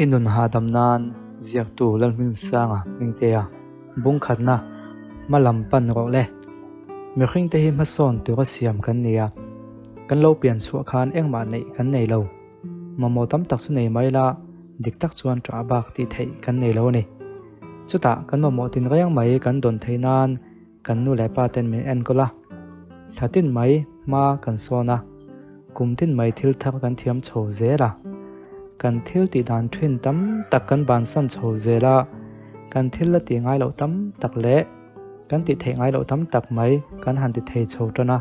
I nun hahdam nan ziaktu Lalhmingsanga Hmingtea bung khatna hma lam pan rawh le. Mihringte hi hmasawn tura siam kan ni a, kan lo pian chhuah khan engmah neih kan nei lo. Mamawh tam tak chu nei mai la, dik tak chuan ṭah bak tih theih kan nei lo a ni. Chutah kan mamawh tinreng mai kan dawn theih nan Kan nu leh pa ten min enkawl a, thla tin mai hma kan sawn a, kum tin mai thil thar kan thiam chho zel a, kan thil tih dan thin tam tak kan bansan chho zel a, kan thil la tih ngai loh tam tak leh kan tih theih ngai loh tam tak mai kan han ti thei chho tan a.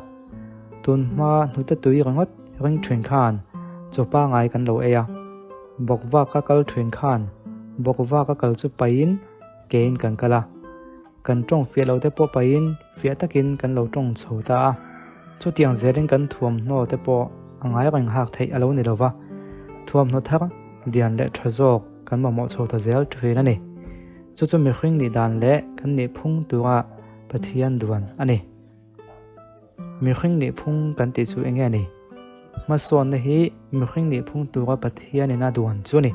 Tun hma hnute tui ringawt ring thin khan chaw pangai kan lo ei a, bawkvaka kal thin khan bawkvaka kal chu paihin kein kan kal a. Kan tawng fiah lo te pawh pahin fiah takin kan lo tawng chho ta a. Chutiang zelin kan thuamhnaw te pawh a ngai reng hak theih a lo ni lo va, thuamhnaw thar lian leh tha zawk kan mamawh chho ta zel thin a ni. Chu chu mihring nih dan leh kan nih phung tura Pathian duan a ni. Mihring nih phung kan tih chu enge ni? Hmasawnna hi mihring nih phung tura Pathianin a duan chu a ni.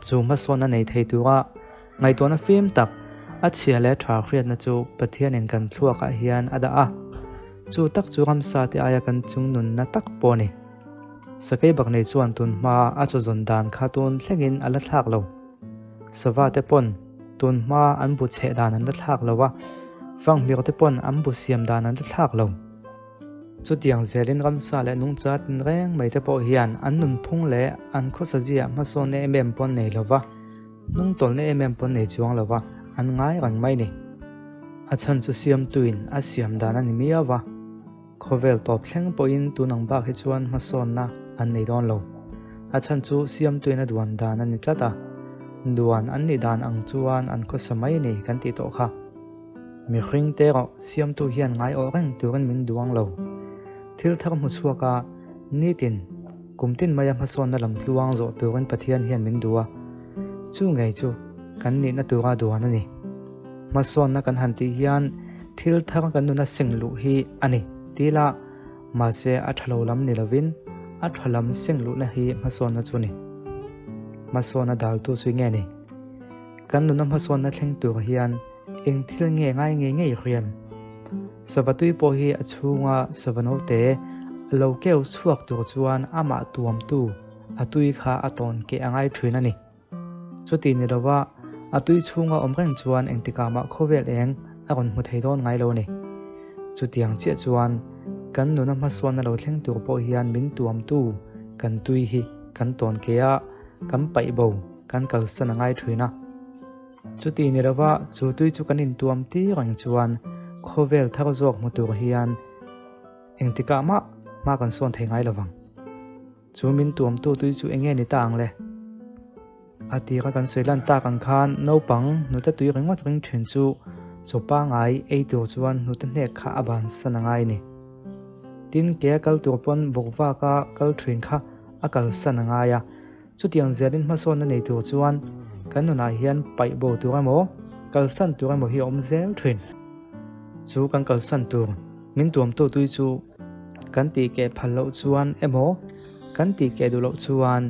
Chu hmasawnna nei thei tura ngaihtuahna fim tak, a chhia leh tha hriatna chu Pathianin kan thluakah hian a dah a. Chu tak chu ramsa te aia kan chungnunna tak pawh a ni. Sakei bak nei chuan tun hma a chaw zawn dan kha tun thlengin a la thlak lo. Sava te pawn tun hma an bu chheh dan an la thlak lo a, fanghmir te pawn an bu siam dan an la thlak lo. Chutiang zelin ramsa leh nungcha tinreng mai te pawh hian an nunphung leh an khawsa ziah hmasawnna em em pawn nei lo va, hnungtawlna em em pawn nei chuang lo va, an ngai reng mai ni. A chhan chu siamtuin a siam dan a ni miau va. Khawvel tawp thleng pawhin tun ang bak hi chuan hmasawnna an nei dawn lo. A chhan chu siamtuin a duan dan a ni tlat a, duan an nih dan ang chuan an khawsa mai ni kan tih tawh kha. Mihring te erawh siamtu hian ngaiawh reng turin min duang lo. Thil thar hmu chhuak a, nitin, kum tin maia hmasawnna lam tluang zawh turin Pathian hian min duh a, chu ngei chu kan nihna tura duan a ni. Hmasawnna kan han tih hian thil thar kan nuna seng luh hi a ni ti la, mahse a tha lo lam ni lovin a tha lam seng luhna hi hmasawnna chu a ni. Hmasawnna daltu chu nge ni? Kan nuna hmasawnna thleng tur hian eng thil nge ngai ngei ngei riam? Sava tui pawh hi a chhunga sava naute a lo keu chhuak tur chuan amah tuamtu a tui kha a tawn keh a ngai thin a ni. Chuti ni lova a tui chhunga awm reng chuan engtikah mah khawvel eng a rawn hmu thei dawn ngai lo a ni. Chutiang chiah chuan kan nuna hmasawnna lo thleng tur pawh hian min tuamtu kan tui hi kan tawn ke a, kan paih bo, kan kalsan a ngai thin a. Chuti ni lova chu tui chu kan intuam tir reng chuan khawvel thar zawk hmu tur hian engtikah mah hma kan sawn thei ngai lovang. Chu min tuamtu tui chu enge ni ta ang le? A tira kan sawi lan tak ang khan naupang hnute tui ringawt ring thin chu chaw pangai ei tur chuan hnute hnek kha a bansan a ngai ni. Tin, ke a kal tur pawn bawkvaka kal thin kha a kalsan a ngai a. Chutiang zelin hmasawnna nei tur chuan kan nunah hian paih bo tur emaw, kalsan tur emaw hi a awm zel thin. Chu kan kalsan tur min tuamtu tui chu Kan tih keh phal loh chuan emaw, kan tih keh duh loh chuan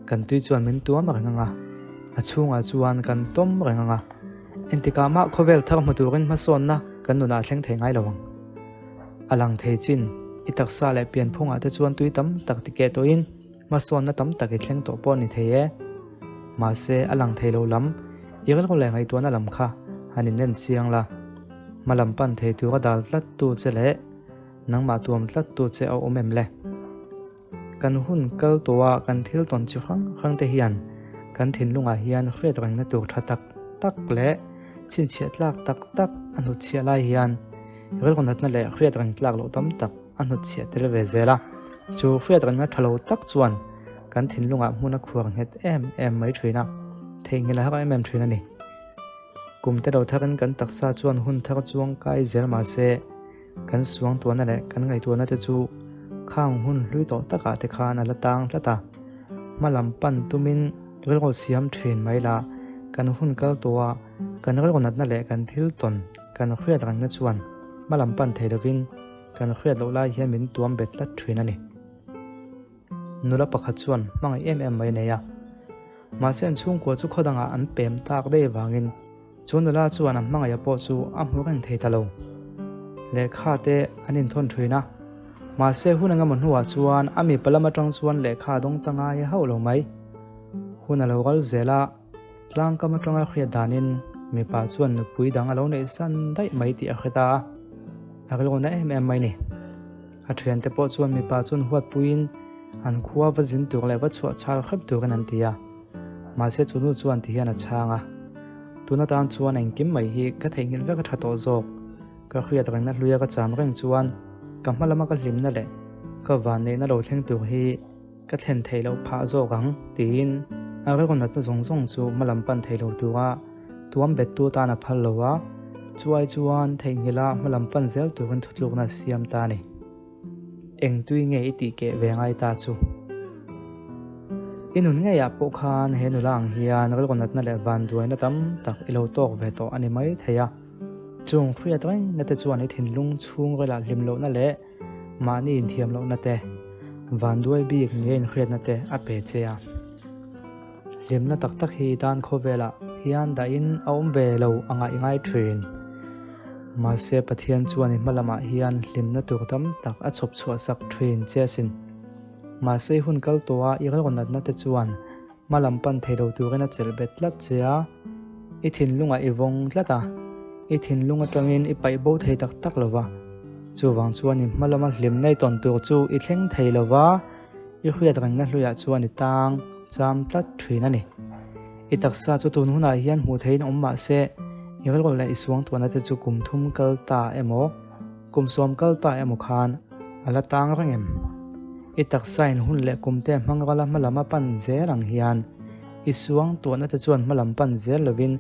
kan tui chuan min tuam reng ang a, a chhungah chuan kan tawm reng ang a. Engtikah mah khawvel thar hmu turin hmasawnna kan nunah thleng thei ngai lo ang. A lang thei chin, i taksa leh pianphungah te chuan tui tam tak ti keh tawhin hmasawnna tam tak i thleng tawh pawh a ni thei e. Mahse, a lang thei lo lam, i rilru leh ngaihtuahna lam kha han inen chiang la. Hma lam pan thei tura dal tlat tu che leh nangmah tuam tlat tu che a awm em le? Kan hun kal tawha kan thil tawn chi hrang hrang te hian kan thinlungah hian hriat rengna tur tha tak tak leh chhinchhiah tlak tak tak a hnutchhiah lai hian rilru natna leh hriat reng tlak loh tam tak a hnutchhiah tel ve zel a. Chu hriat rengna tha lo tak chuan kan thinlungah hmun a khuar nghet em em mai thin a, theihnghilh a har em em thin a ni. Kum te lo tharin kan taksa chuan hun thar chuang kai zel mah se, kan suangtuahna leh kan ngaihtuahna te chu khang hun hlui tawh takah te khan a la tang tlat a. Hma lam pan tumin rilru siam thin mai la, kan hun kal tawha kan rilru natna leh kan thil tawn kan hriat rengna chuan hma lam pan thei lovin kan hriat loh lai hian min tuam bet tlat thin a ni. Nula pakhat chuan hmangaih em em mai a nei a. Mahse an chhungkua chu khaw dangah an pem tak daih avangin chu nula chuan a hmangaih pawh chu a hmu reng thei ta lo. Lehkha te an inthawn thin a, mahse hun engemaw hnuah chuan a mipa lam atang chuan lehkha a dawng ta ngai hauh lo mai. Hun a lo ral zel a, tlangkam atanga hriat danin mipa chuan nupui dang a lo neih san daih mai tih a hre ta a, a rilru na em em mai ni. A thiante pawh chuan mipa chuan huatpuiin an khua va zin tur leh va chhuah chhal hrep turin an ti a. Mahse chu nu chuan ti hian a chhang a, Tun atan chuan engkim mai hi ka theihnghilh vek a tha tawh zawk. Ka hriat rengna hluia ka cham reng chuan ka hma lama ka hlimna leh ka vanneihna lo thleng tur hi ka thlen theih loh phah zawk ang tiin a rilru natna zawng zawng chu hma lam pan thei lo tura tuam bettu tan a phal lo a, chuai chuan theihnghilha hma lam pan zel turin thutlukna a siam ta a ni. Eng tui nge i tih keh ve ngai ta chu? I nun ngeiah pawh khan he nula ang hian rilru natna leh vanduaina tam tak i lo tawk ve tawh a ni mai thei a. Chung hriat rengna te chuan i thinlung chhungrilah hlim lohna leh mahni inthiam lohna te, vanduai bik nia inhriatna te a pe che a. Hlimna tak tak hi tan khawvelah hian dahin a awm ve lo a ngaih ngai thin. Mahse Pathian chuan i hma lamah hian hlimna tur tam tak a chhawp chhuah sak thin che asin. Mahse i hun kal tawha i rilru natna te chuan hma lam pan thei lo turin a chelh bet tlat che a, i thinlungah i vawng tlat a, i thinlung atangin i paih bo thei tak tak lo va. Chuvang chuan i hma lama hlimna i tawn tur chu i thleng thei lo va, i hriat rengna hluiah chuan i tang cham tlat thin a ni. I taksa chu tun hunah hian hmuh theihin awm mah se, i rilru leh i suangtuahna te chu kum thum kal ta emaw, Kum sawm kal ta emaw khan a la tang reng em? I taksa in hun leh kum te hmang rala hmalam a pan zel ang hian i suang tuahna te chuan hmalam pan zel lovin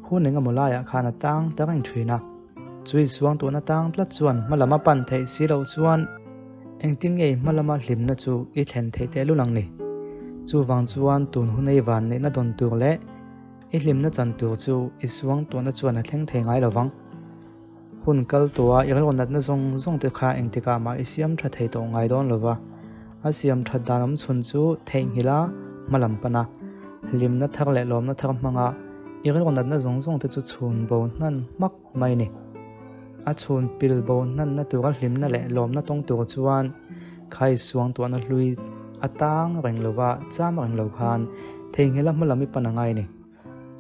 hun engemaw laiah khan a tang ta reng thin a. Chu i suang tuahna tang tlat chuan hmalam a pan theih si loh chuan engtin nge i hmalama hlimna chu i thlen theih tehlul ang ni? Chuvang chuan tun hun ei van neihna dawn tur leh i hlimna chan tur chu i suang tuahna chuan a thleng thei ngai lovang. Hun kal tawha i rilru natna zawng zawng te kha engtikah mah i siam tha thei tawh ngai dawn lova, a siam that dan awm chhun chu theihnghilh a, hma lam pan a, hlimna thar leh lawmna thar hmanga i rilru natna zawng zawng te chu chhun bo hnan hmak mai ni. A chhun pil bo hnanna tura hlimna leh lawmna tawng tur chuan kha i suangtuahna hlui a tang reng lova cham reng lo khan theihnghilh a hma lam i pan a ngai ni.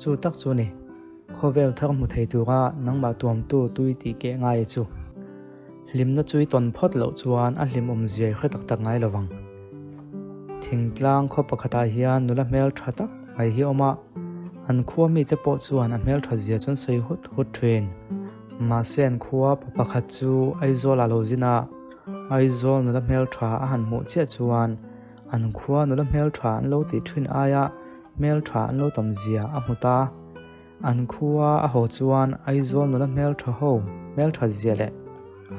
Chu tak chu ni, khawvel thar hmu thei tura nangmah tuamtu tui tih keh ngai chu. Hlimna chu i tawn phawt loh chuan a hlim awmzia i hre tak tak ngai lovang. Thingtlang khaw pakhatah hian nula hmel tha tak mai hi a awm a, an khua mite pawh chuan a hmel that zia chu an sawi hut hut thin. Mahse an khua pa pakhat chu Aizawl ah lo zin a, Aizawl nula hmel tha a han hmuh chiah chuan an khua nula hmel tha an lo tih thin aia Hmeltha an lo tam zia a hmu ta. An khua a haw chuan Aizawl nula hmeltha ho hmelthat zia leh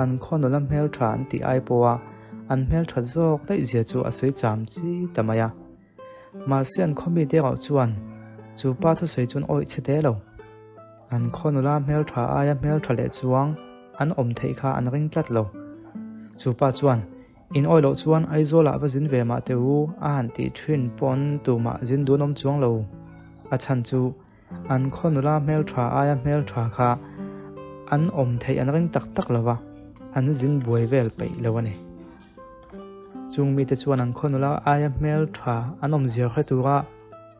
an khaw nula hmeltha an tih ai pawha an hmelthat zawk daih zia chu a sawi cham chi ta mai a. Mahse an khaw mite erawh chuan chu pa thusawi chuan awih chhe te lo. An khaw nula hmeltha aia hmeltha leh chuang an awm theih kha an ring tlat lo. Chu pa chuan In awi loh chuan Aizawlah va zin ve mah teh u a han tih thin pawn tumah zin dun awm chuang lo. A chhan chu an khaw nula hmeltha aia hmeltha kha an awm theih an ring tak tak lo va, an zin buai vel peih lo a ni. Chung mite chuan an khaw nula aia hmeltha an awm zir hre tura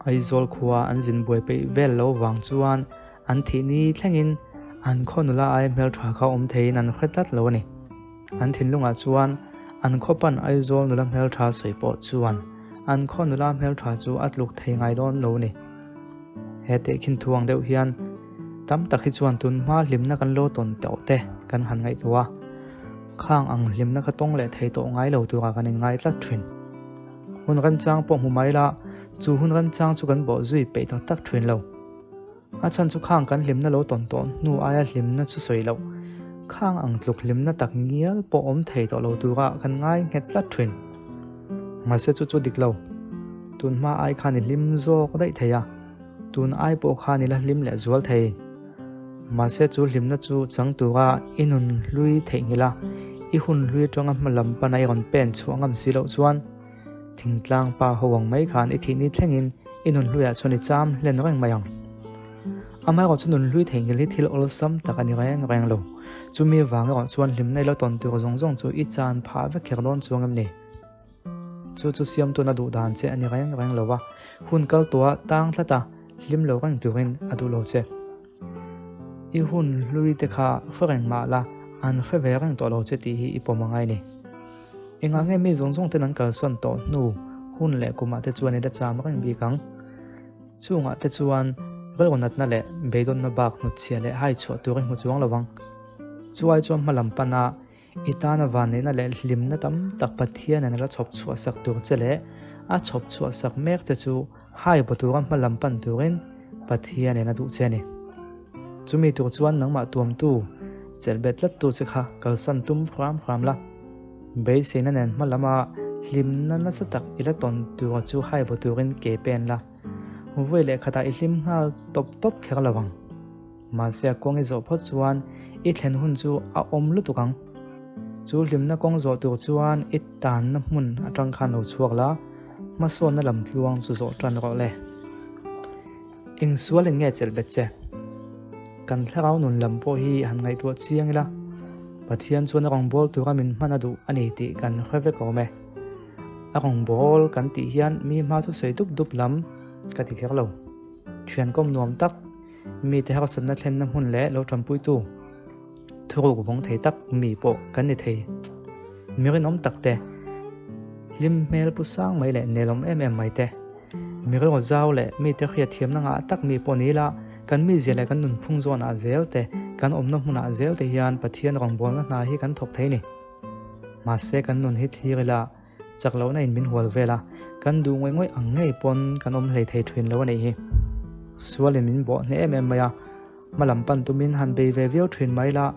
Aizawl khua an zin buai peih vel lo vang chuan an thih ni thlengin an khaw nula aia hmeltha kha awm theiin an hre tlat lo a ni. An thinlungah chuan an khawpan Aizawl nula hmeltha sawi pawh chuan an khaw nula hmeltha chu a tluk thei ngai dawn lo ni. He tehkhin thu ang deuh hian tam tak hi chuan tun hma hlimna kan lo tawn tawh te kan han ngaihtuah a, khang ang hlimna kha tawng leh thei tawh ngai lo turah kan inngai tlat thin. Hun remchang pawh hmu mai la, chu hun remchang chu kan bawh zui peih tak tak thin lo. A chhan chu khang kan hlimna lo tawn tawh hnu aia hlimna chu sawi loh, khang ang tluk hlimna tak ngial pawh awm thei tawh lo tura kan ngai nghet tlat thin. Mahse chu chu dik lo, tun hma ai khan i hlim zawk daih thei a, tun ai pawh khan i la hlim leh zual thei. Mahse chu hlimna chu chang tura i nun hlui theihnghilh a, i hun hlui atanga hma lam pana i rawn pen chhuah ngam si loh chuan thingtlang pa ho ang mai khan i thihni thlengin. I nunhluiah chuan i cham hlen reng mai ang. Amaherawh chu nunhlui theihnghilh hi thil awlsam tak a ni reng reng lo. Chumi vang erawh chuan hlimna i lo tawn tur zawng zawng chu i chan phah vek kher dawn chuang em ni? Chu chu siamtuna duh dan che a ni reng reng lo va, hun kal tawha tang tlat a, hlim lo reng turin a duh lo che. I hun hlui te kha hre reng mah la, an hre ve reng tawh lo che tih hi i pawm a ngai ni. Engah nge mi zawng zawng ten an kalsawn tawh hnu hun leh kumah te chuan i la cham reng bik ang? Chungah te chuan rilru natna leh beidawnna bak hnutchhiah leh hai chhuah tur i hmu chuang lo ang. Chuai chuan hma lam pana I tana vanneihna leh hlimna tam tak Pathianin a la chhawp chhuah sak tur che leh a chhawp chhuah sak mek che chu hai baw tura hma lam pan turin Pathianin a duh che a ni. Chumi tur chuan nangmah tuamtu, chelh bet tlattu che kha kalsan tum hram hram la. Beiseina nen hma lama hlimna nasa tak i la tawn tura chu hai baw turin ke pen la. Vawi leh khatah i hlim nghal tawp tawp kher lo ang. Mahse a kawng i zawh phawt chuan i thlen hun chu a awm lutuk ang. Chu hlimna kawng zawh tur chuan i tanna hmun atang khan lo chhuak la, hmasawnna lam tluang chu zawh tan rawh le. Eng sualin nge chelh bet che? Kan thlarau nun lam pawh hi han ngaihtuah chiang ila, Pathian chuan a rawngbâwl tura min hman a duh a ni tih kan hre vek awm e. A rawngbâwl kan tih hian mi hma chu sawi dup dup lam ka ti kher lo. Thian kawm nuam tak, mite harsatna thlenna hmun leh lo tanpuitu thuruk vawng thei tak mi pawh kan ni thei. Mi rinawm tak te, hlim hmel pu sang mai leh nelawm em em mai te, mi rilru zau leh mite hriatthiamna ngah tak mi pawh ni ila, kan mizia leh kan nunphung zawnah zel te, kan awmna hmunah zel te hian Pathian rawngbawlna hna hi kan thawk thei ni. Mahse kan nun hi thlir ila, Chak lohna in min hual vel a, kan duh ngawih ngawih ang ngei pawn kan awm hlei thei thin lo a nih hi. Sual in min bawh hneh em em mai a, hma lam pan tumin han bei ve viau thin mai la,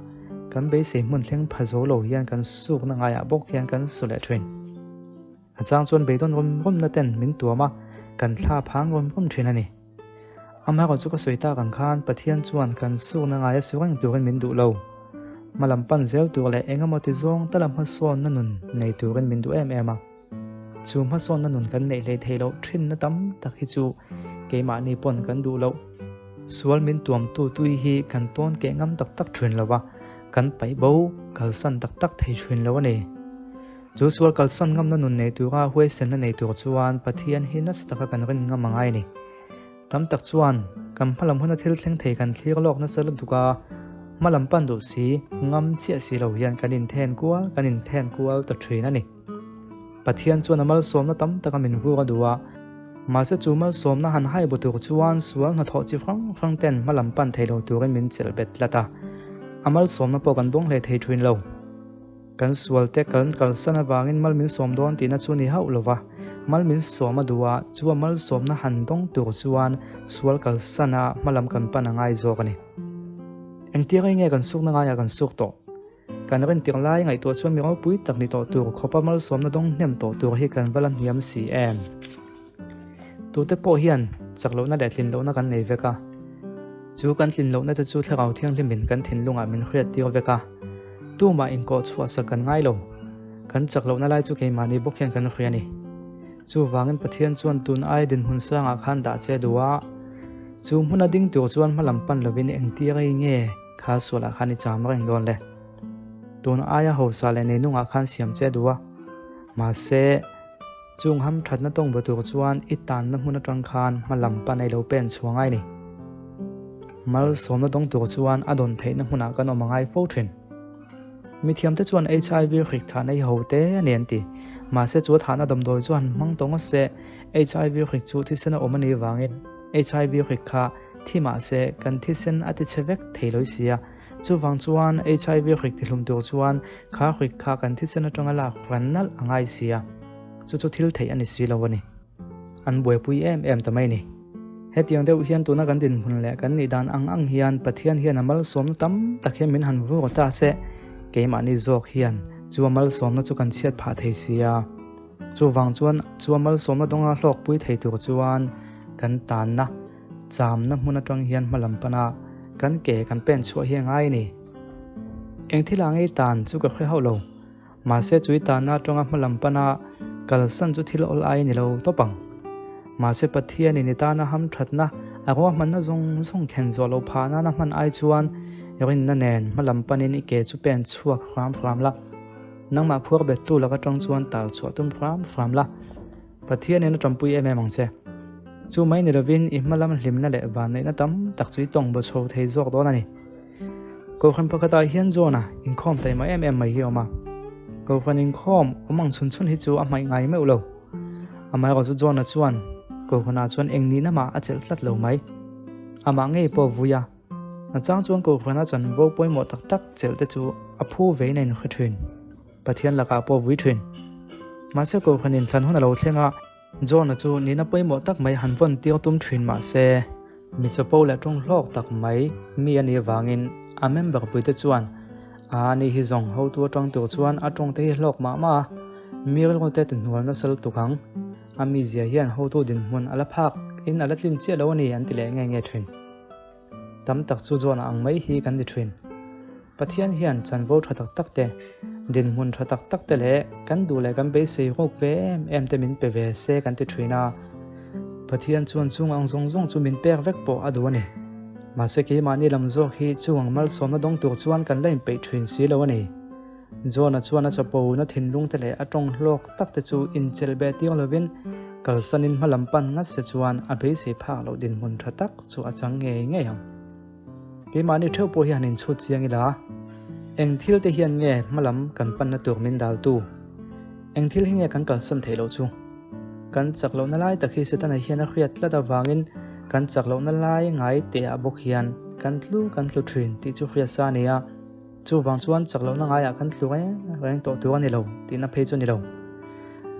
kan beisei hmun thleng pha zo lo hian kan sukna ngaiah bawk hian kan su leh thin. A chang chuan beidawn rawm rawmna ten min tuam a, kan thla phang rawm rawm thin a ni. Amaherawh chu ka sawi tak ang khan Pathian chuan kan sukna ngaia su reng turin min duh lo. Hma lam pan zel tur leh eng emaw ti zawng tala hmasawnna nun nei turin min duh em em a. Chu hmasawnna nun kan neih hlei theih loh thinna tam tak hi chu keimahni pawn kan duh loh. Sual min tuamtu tui hi kan tawn keh ngam tak tak thin lo va, kan paih bo kalsan tak tak thei thin lo a ni. Chu sual kalsan ngamna nun nei tura huaisenna nei tur chuan Pathian hi nasa taka kan rin ngam a ngai a ni. Tam tak chuan kan hmalam huna thil thleng thei kan thlir lawk nasa lutuk a, hmalam pan duh si, ngam chiah si lo hian kan inthen kual kan inthen kual ta thin a ni. Pathian chuan a malsawmna tam taka min vur a duh a, mahse chu malsawmna han hai bu tur chuan sual hnathawh chi hrang hrang ten hmalam pan thei lo turin min chelh bet tlat a, a malsawmna pawh kan dawng hle thei thin lo. Kan sualte kan kalsan avangin mal min sawm dawn tihna chu ni hauh lova, mal min sawm a duh a, chu a malsawmna han dawng tur chuan sual kalsana hmalam kan pan a ngai zawk a ni. Engtir nge kan sukna ngaiah kan suk tawh? Kan rintir lai ngaihtuah chuan mi ropui tak ni tawh tur khawpa malsawmna dawng hnem tawh tur hi kan va la hniam si em? Tute pawh hian chak lohna leh tlin lohna kan nei vek a, chu kan tlin lohna te chu Thlarau Thianghlimin kan thinlungah min hriat tir vek a, tumah inkawh chhuah sak kan ngai lo. Kan chak lohna lai chu keimahni bawk hian kan hria a ni. Chuvangin Pathian chuan tun ai dinhmun sangah khan dah che duh a, chu hmuna ding tur chuan hmalam pan lovin engtir ei nge kha sualah khan i cham reng dawn le. Tun aia hausa leh neinungah khan siam che duh a, mahse, Chung ham thatna tawng ba tur chuan i tanna hmun atang khan hma lam pan ei lo pen chhuah ngai ni. Malsawmna dawng tur chuan a dawn theihna hmunah kan awm a ngai fo thin. Mithiamte chuan HIV hrik thahna hi ho te a ni an ti. Mahse chu a thahna damdawi chu han hmang tawh ngawt se, HIV hrik chu thisen a awm a nih vangin HIV hrik kha thi mahse kan thisen a tichhe vek thei lawih si a. Chuvang chuan HIV hrik tihlum tur chuan kha hrik kha kan thisen atanga lak ran nalh a ngai si a, chu chu thil theih a ni si lo a ni. An buaipui em em ta mai ni. Hetiang deuh hian tuna kan dinhmun leh kan nih dan ang ang hian Pathian hian a malsawmna tam tak hian min han vur ta se, keimahni zawk hian chu a malsawmna chu kan chhiat phah thei si a. Chuvang chuan chu a malsawmna dawnga hlawkpui thei tur chuan kan tanna, Chamna hmun atang hian hmalam pana kan ke kan pen chhuah hi a ngai a ni. Eng thil ah ngei tan chu ka hre hauh lo. Mahse chui tanna atanga hmalam pana kalsan chu thil awl ai a ni lo tawp ang. Mahse Pathianin i tana hamthatna, a ruahmanna zawng zawng thlen zawh loh phah nana hman ai chuan rinna nen hmalam panin i ke chu pen chhuak hram hram la. Nangmah phuar bettu laka tang chuan tal chhuah tum hram hram la. Pathianin a tanpui em em ang che. Chu mai ni lovin i hmalam hlimna leh vanneihna tam tak chu i tawng baw chho thei zawk dawn a ni. Kohhran pakhatah hian John-a inkhawm taima em em mai hi a awm a. Kohhran inkhawm awm ang chhun chhun hi chu a hmaih ngai meuh lo. Amaherawhchu John-a chuan Kohhranah chuan eng nihna mah a chelh tlat lo mai. Amah ngei pawh vui a. A chang chuan Kohhrana chanvo pawimawh tak tak chelh te chu a phu vein a inhre thin. Pathian lakah pawh vui thin. Mahse Kohhran inthlan hun a lo thleng a. John-a chu nihna pawimawh tak mai han vawn tir tum thin mah se, mi chapo leh tawng hlawk tak mai mi a nih avangin a member puite chuan a ni hi zawng hotu atang tur chuan a tawng te hi hlawk mah mah a, mi rilru te tihnual nasa lutuk ang, a mizia hian hotu dinhmun a la phak in a la tlin chiah lo a ni an ti leh nge nge thin. Tam tak chu John-a ang mai hi kan ni thin. Pathian hian chanvo tha tak tak te, dinhmun tha tak tak te leh kan duh leh kan beisei ruk ve em em te min pe ve se kan ti thin a. Pathian chuan chung ang zawng zawng chu min pek vek pawh a duh a ni. Mahse keimahni lam zawk hi chung ang malsawmna dawng tur chuan kan la inpeih thin si lo a ni. John-a chuan a chapona thinlung te leh a tawng hlawk tak te chu inchelh beh tir lovin kalsanin hma lam pan ngat se chuan a beisei phak loh dinhmun tha tak chu a chang ngei ngei ang. Keimahni theuh pawh hi han inchhut chiang ila, eng thil te hian nge hma lam kan panna tur min daltu? Eng thil hi nge kan kalsan theih loh chu? Kan chak lohna lai tak hi Setana hian a hriat tlat avangin kan chak lohna lai ngai tehah bawk hian kan tlu kan tlu thin tih chu hriat sa a ni a. Chuvang chuan chak lohna ngaiah kan tlu reng reng tawh tur a ni lo tihna phei chu a ni lo.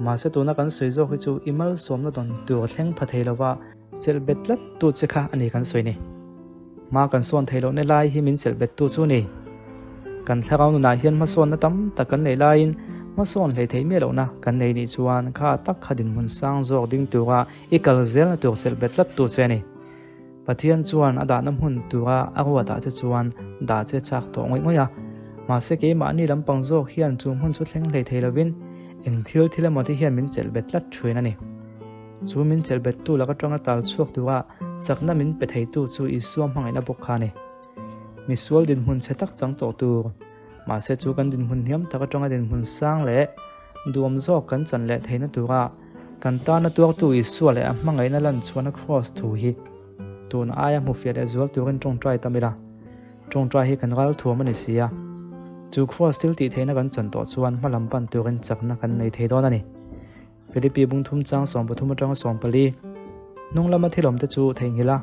Mahse tuna kan sawi zawk hi chu i malsawmna dawn tur thleng pha thei lova chelh bet tlat tu che kha a ni kan sawi ni. Hma kan sawn theih lohna lai hi min chelh bet tu chu a ni. Kan thlarau nunah hian hmasawnna tam tak kan neih laiin hmasawn hlei theih miah lohna kan nei nih chuan kha tak kha dinhmun sang zawk ding tura i kal zelna tur chelh bet tlat tu che a ni. Pathian chuan a dahna hmun tura a ruatah che chuan dah che chak tawh ngawih ngawih a. Mahse keimahni lampang zawk hian chu hmun chu thleng hlei thei lovin eng thil thil emaw te hian min chelh bet tlat thin a ni. Chu min chelh bettu lak atanga tal chhuak tura chakna min pe theitu chu Isua hmangaihna bawk kha a ni. Misual dinhmun chhe tak chang tawh tur. Mahse chu kan dinhmun hniam tak atanga dinhmun sang leh duam zawk kan chan leh theihna tura kan tana tuartu Isua leh a hmangaihna lan chhuahna Kraws thu hi tun aia hmufiah leh zual turin tawngtai tam ila. Tawngtai hi kan ral thuam a ni si a. Chu Kraws thil tih theihna kan chan tawh chuan hmalam pan turin chakna kan nei thei dawn a ni. Philippi bungthum chang 13 atanga 14, Hnung lama thil awmte chu theihnghilh a,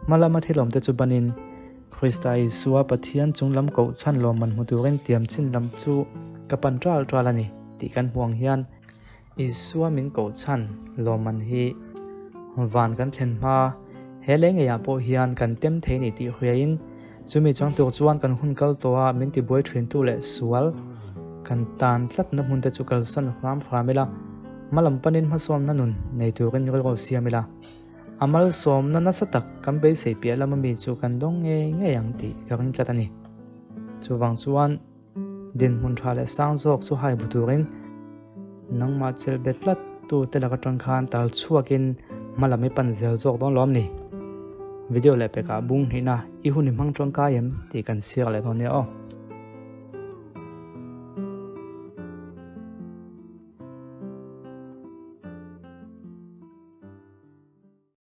hma lama thil awmte chu banin, Krista Isua Pathian chung lam koh chhan lawmman hmu turin tiam chin lam chu ka pan ṭal ṭal a ni tih kan hmu ang hian Isua min koh chhan lawmman hi van kan thlen hma he lei ngeiah pawh hian kan tem thei ni tih hriain Chumi chang tur chuan kan hun kal tawh a, min tibuai thintu leh sual kan tan tlatna hmun te chu kalsan hram hram ila, hma lam panin hmasawnna nun nei turin rilru siam ila, a malsawmna nasa tak kan beisei piah lama mi chu kan dawng ngei ngei ang tih ka ring tlat a ni. Chuvang chuan. Dinhmun tha leh sang zawk chu hai bu turin nangmah chelh bet tlat tu te lak atang khan tal chhuakin hma lam i pan zel zawk dawn lawm ni. Video leh pekah bung hnihna i hun i hmang tangkai em tih kan siak leh dawn nia aw.